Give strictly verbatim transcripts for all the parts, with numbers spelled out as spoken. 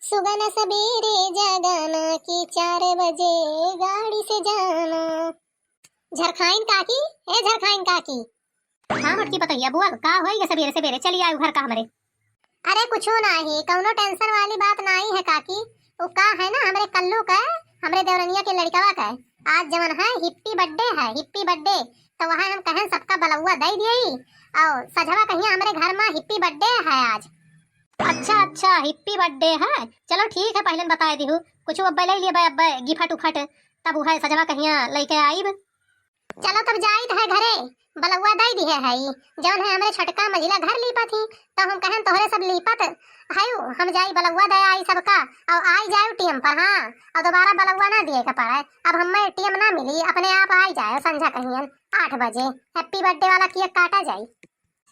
सुगन सबेरे जगाना कि चार बजे गाड़ी से जाना। झरखाइन काकी, ए झरखाइन काकी। हाँ बड़की पतोहिया, बोल, का होई गे सबेरे सबेरे चली आयु घर का हमरे? अरे कुछो नाही, कउनो tension वाली बात नाही है काकी। उ का है ना, हमरे कल्लू के, हमरे देवरनिया के लड़िकवा के आज जवन है happy birthday है, happy birthday। तो वहाँ हम कहेन सबका बलौआ दइ दियई, अउर सझवा कहिया हमरे घर मा happy birthday है आज। अच्छा अच्छा, happy birthday है, चलो ठीक है, पहिले बताइ दिहु, कुछ अब्बे लइ लेबे, अब्बे gift उफट, तब उहै सझवा कहिया लइके आइब। चलो तब जाइत है घरे, बलौआ दइ दिहे है, जउन है हमरे छोटका मझिला घर लीपत ही, तो हम कहेन तोहरे सब लीपत हयू, हम जाई बलौआ दइ आई सबका, अउर आई जायु time पर, हाँ, अउर दोबारा बलौआ ना दिए के पड़े। अब हम्मे time ना मिली, अपने आप आई जाए संझा कहियन आठ बजे, happy birthday वाला cake काटा जाई।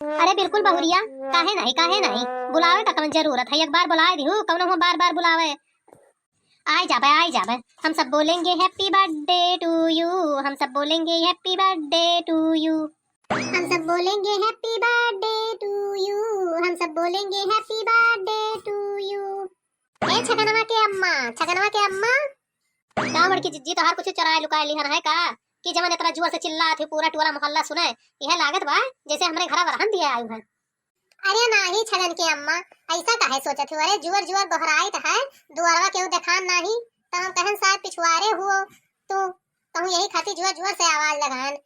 अरे बिल्कुल बहुरिया, काहे नाही, काहे नाही, बुलावे का कवन जरूरत है, एक बार बुलाइ दिहु, कउनो हुआ बार बार बुलावे। आइ जाबे, आइ जाबे। हम सब बोलेंगे happy birthday to you, हम सब बोलेंगे happy birthday to you। हम सब बोलेंगे happy birthday to you, हम सब बोलेंगे happy birthday to you। ए छगनवा के अम्मा, छगनवा के अम्मा। का बड़की जिज्जी, तोहार कुछ चोराए लुकाए लिहन है का? कि जवन इतना जोर से चिल्लात है, पूरा टोला मोहल्ला सुने, यह लागत बा जैसे हमरे घरा वरहन दिए आयु है। अरे नाही छगन के अम्मा, अइसा काहे सोचत हो? अरे जुअर जुअर गोहराइत है, दुअरवा केहू देखान नाही, तो हम कहेन शायद पिछुआरे हुओ तू, कहूँ यही खातिर जुअर जुअर से आवाज लगाएन।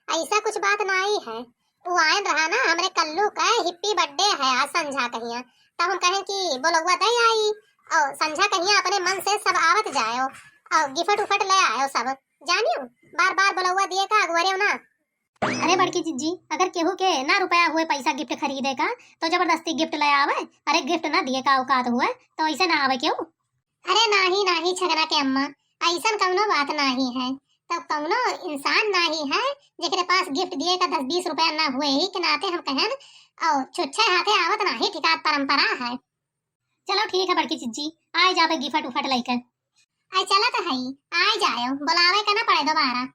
अइसा कुछ बात नाही है, उ आएन रहा ना, हमरे कल्लू का happy birthday है आज संझा कहिया, तो हम कहेन कि बोलौआ दे आई, और संझा कहिया अपने मन से सब आवत जायो, और gift उफट ले आयो सब, जानियो, बार बार बोलौआ दिए का अगुअरे ना। अरे बड़की जिज्जी, अगर केहू के ना रुपया हुए पैसा gift खरीदे का, तो जबरदस्ती gift ले आवे। अरे gift ना दिए का औकात हुए, तो ऐसे ना आवे केहू। अरे नाही, नाही छगना के अम्मा, ऐसन कौनो बात नाही है। तब कौनो इंसान नाही है जेकरे पास gift दिए का दस बीस रुपया ना हुए ही के नाते हम कहन, और छुच्छे हाथे आवत नाही, ठिकात परंपरा है। चलो ठीक है बड़की जिज्जी, आए जाबे gift उफट लेके। आई चलत हई, आए जायो, बुलावे का ना पड़े दोबारा।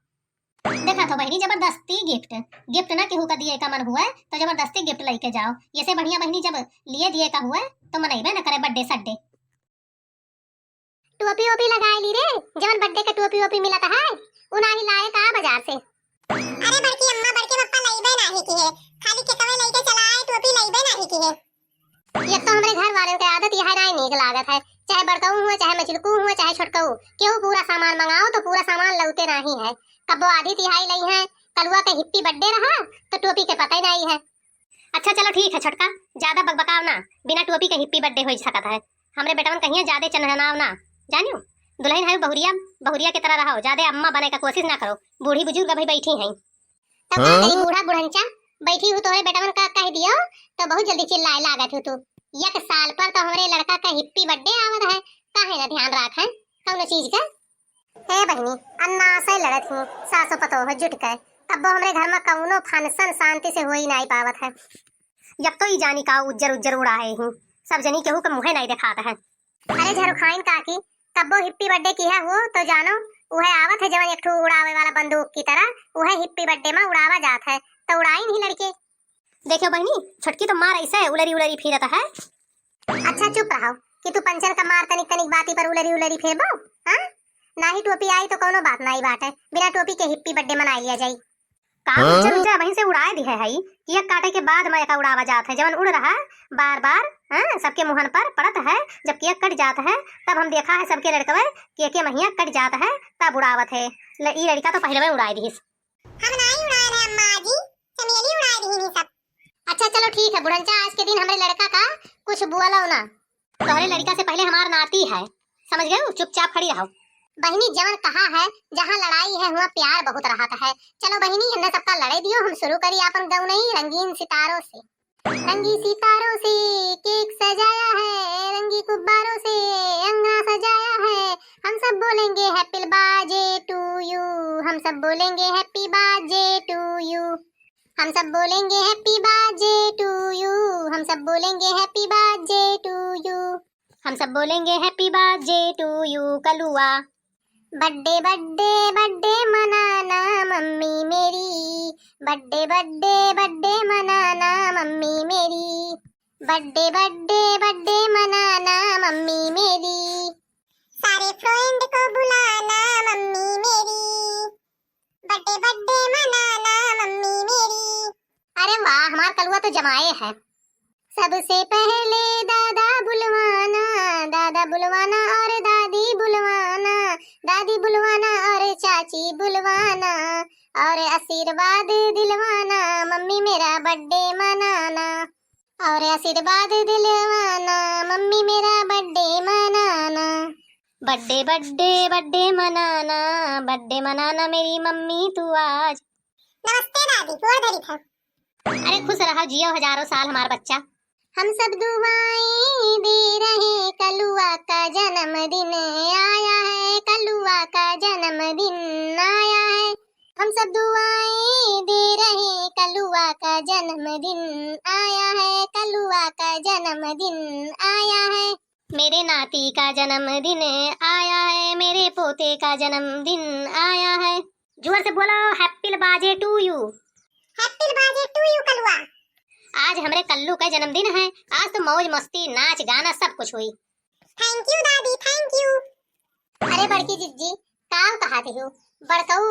देखा तो बहिनी, जबरदस्ती gift, gift ना केहू का दिए का मन हुए तो जबरदस्ती gift लेके जाओ। ये से बढ़िया बहिनी जब लिए दिए का हुए तो मनइबे ना करे birthday सड्डे। टोपी ओपी लगाए ली रे, जवन birthday का टोपी ओपी मिलत है, उ नाही लाए का बाजार से। अरे बड़की अम्मा, बड़के पप्पा लइबे नाही किहे, खाली केकवे लइके चला आए, टोपी लइबे नाही किहे। एक तो हमरे घर वालन के आदत यह नाई नीक लागत है, चाहे बड़कऊ हुआ, चाहे मझिलकू हुआ, चाहे छोटकऊ, केहू पूरा सामान मंगाओ तो पूरा सामान लौते नाही है। कब्बो आधी तिहाई लई है, कलुआ के happy birthday रहा तो टोपी के पता ही नाही है। अच्छा चलो ठीक है छोटका, ज्यादा बकबकाओ ना, बिना टोपी के happy birthday हो सकत है। हमरे बेटवन कहिए ज्यादा चनहनाओ ना, जानियो। दुल्हन है बहुरिया, बहुरिया के तरह रहो, ज्यादा अम्मा बने का कोशिश ना करो, बूढ़ी बुजुर्ग अभी बैठी हैं। तब का हाँ? करी बूढ़ा बुढ़नचा, बैठी हूँ तोहरे बेटवन का कह दियो तो बहुत जल्दी चिल्लाए लागत हूँ तू। एक साल पर तो हमरे लड़का का happy birthday आवत है, काहे ना ध्यान राख है कौनो चीज का। हे बहिनी, अन्ना से लड़त ही सासो पतोह जुट के, तब्बो हमरे घर में कौनो function शांति से होई नाई पावत है। एक तो ई जानी का उज्जर उज्जर उड़ाए ही, सब जनी केहू के मुँहे नाई देखात है। अरे झरुखाइन काकी, कब्बो happy birthday किहा हो तो जानो, उहे आवत है जवन एक ठो उड़ावे वाला बंदूक की तरह, उहे happy birthday में उड़ावा जात है, तो उड़ाई नहीं लड़के। देखियो बहिनी, छोटकी तो मार ऐसे उलरी उलरी फिरत है। अच्छा चुप रहो कि तू पंचन का मार तनिक तनिक बाती पर उलरी उलरी फेरबो, हाँ? नाही टोपी आई तो कौनो बात नाही बाटे, बिना टोपी के happy birthday मनाई लिया जाई। का हाँ? उज्जर उज्जर वहीं से उड़ाए दिहे है, cake काटे के बाद में एका उड़ावा जात है, जवन उड़ रहा बार बार, हाँ, सबके मुहन पर पड़त है। जब cake कट जात है तब हम देखा है सबके लड़कवे cake के महिया कट जात है तब उड़ावत है। ल-, ई लड़का तो पहले उड़ाए दिहिस। हम नाई उड़ाए रहे अम्मा जी, चमेली उड़ाए रही सब। अच्छा चलो ठीक है बुढ़नचा, आज के दिन हमरे लड़का का कुछ बोलो ना। तोहरे लड़का से पहले हमार नाती है, समझ गए? चुपचाप खड़ी रहो। बहिनी जवन कहा है, जहाँ लड़ाई है हुआ प्यार बहुत रहत है। चलो बहिनी हमने सबका लड़े दियो, हम शुरू करी आपन गौनई रंगीन सितारों से। रंगी सितारों से cake सजाया है, रंगी गुब्बारों से अंगना सजाया है। हम सब बोलेंगे happy birthday to you, हम सब बोलेंगे happy birthday to you, हम सब बोलेंगे happy birthday to you, हम सब बोलेंगे happy birthday to you, हम सब बोलेंगे happy birthday to you कलुआ। Birthday birthday birthday मनाना मम्मी मेरी, birthday birthday birthday मनाना मम्मी मेरी, birthday birthday birthday मनाना मम्मी मेरी। सारे friend को बुलाना मम्मी मेरी, birthday birthday मनाना मम्मी मेरी। अरे वाह, हमार कलुआ तो जमाए है। सबसे पहले दादा बुलवाना, दादा बुलवाना और दादी बुलवाना, दादी बुलवाना और चाची बुलवाना, और आशीर्वाद दिलवाना, मम्मी मेरा birthday मनाना। और आशीर्वाद दिलवाना, मम्मी मेरा birthday मनाना। Birthday birthday birthday मनाना, birthday मनाना मेरी मम्मी तू आज। नमस्ते दादी, गोड़ धरी था। अरे खुश रहा, जियो हजारों साल हमार बच्चा। हम सब दुआएं दे रहे, कलुआ का जन्मदिन आया है, कलुआ का जन्मदिन आया है। हम सब दुआएं दे रहे, कलुआ का जन्मदिन आया है, कलुआ का जन्मदिन आया है। मेरे नाती का जन्मदिन आया है, मेरे पोते का जन्मदिन आया है। जोर से बोलो, happy birthday to you। Happy birthday to you कलुआ। आज हमरे कल्लू का जन्मदिन है, आज तो मौज मस्ती, नाच गाना सब कुछ हुई। Thank you दादी, thank you। अरे बड़की जिज्जी, काव कहा थी हो? बड़कऊ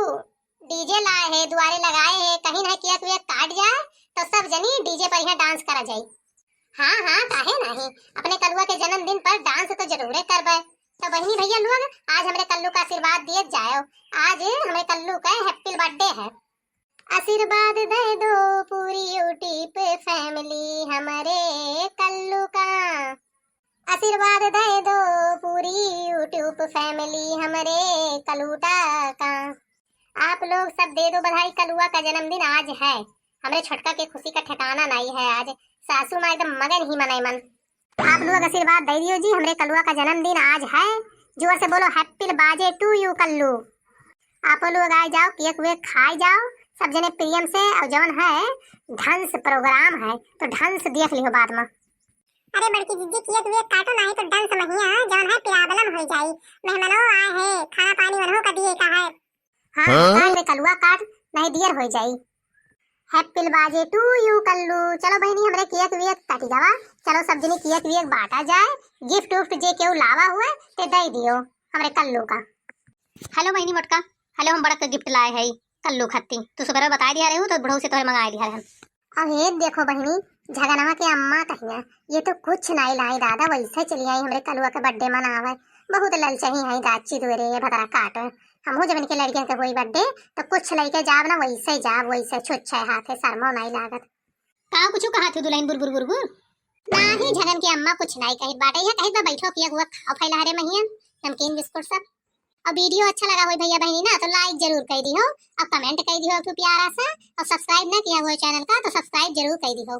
DJ लाए है, दुआरे लगाए है, कहीं ना cake वेक काट जाए तो सब जनी DJ पर यहाँ dance करा जाई। हाँ हाँ, काहे नहीं, अपने कलुआ के जन्मदिन पर dance तो जरूरे करबे। तो बहिनी भैया लोग, आज हमरे कल्लू का आशीर्वाद दिए जाओ, आज हमरे कल्लू का happy birthday है। आशीर्वाद दे दो पूरी YouTube family हमरे कल्लू का। आशीर्वाद दे दो पूरी YouTube family हमरे कलूटा का। आप लोग सब दे दो बधाई, कलुआ का जन्मदिन आज है। हमरे छोटका के खुशी का ठिकाना नहीं है आज। सासू माँ एकदम मगन ही मनई मन। आप लोग आशीर्वाद दे दियो जी, हमरे कलुआ का जन्मदिन आज है। जोर से बोलो, happy birthday to you कल्लू। आप लोग आ जाओ, cake वेक खाए जाओ सब जने प्रेम से। और जौन है dance program है तो dance देख लियो बाद में। अरे बड़की जिज्जी, cake वेक काटो, नहीं तो dance महिया जौन है problem हो जाई। मेहमानो आए हैं, खाना पानी उन्हों का दिए का है। हाँ, हाँ? काट रे कलुआ काट, नहीं देर हो जाई। Happy birthday to you कल्लू। चलो बहिनी, हमरे cake वेक कटी गवा, चलो सब जनी cake वेक बांटा जाए, gift उफ्ट जे केहू लावा हुए ते दे दियो हमरे कल्लू का। Hello बहिनी मोटका, hello, हम बड़ा gift लाए है कल्लू खाती, तू सुबह बता दिया रहे हो तो बुढ़ऊ से तोहरे मंगाए दिया रहे हम। अब ये देखो बहिनी, झगनवा के अम्मा कहिया, ये तो कुछ नाई लाई दादा, वैसे चली आई हमरे कलुआ के birthday मनावे। बहुत ललचही है गाची दुआरे ये भतरा काट। हमहू जब इनके लड़कियन के होई birthday तो कुछ लइके जाब ना, वैसे जाब, वैसे छुच्छे हाथे, शर्मो नाई लागत। का कुछ कहा थी दुल्हन बुरबुर बुरबुर? नाही झगन के अम्मा कुछ नाई कहित बाटे, ये कहित बा बैठो कि अगुआ खाओ फैला हरे महियन नमकीन बिस्कुट सब। और video अच्छा लगा होई भैया बहिनी ना तो like जरूर कर दिहो और comment कर दिहो तू प्यारा सा, और subscribe ना किया हुआ channel का तो subscribe जरूर कर दिहो।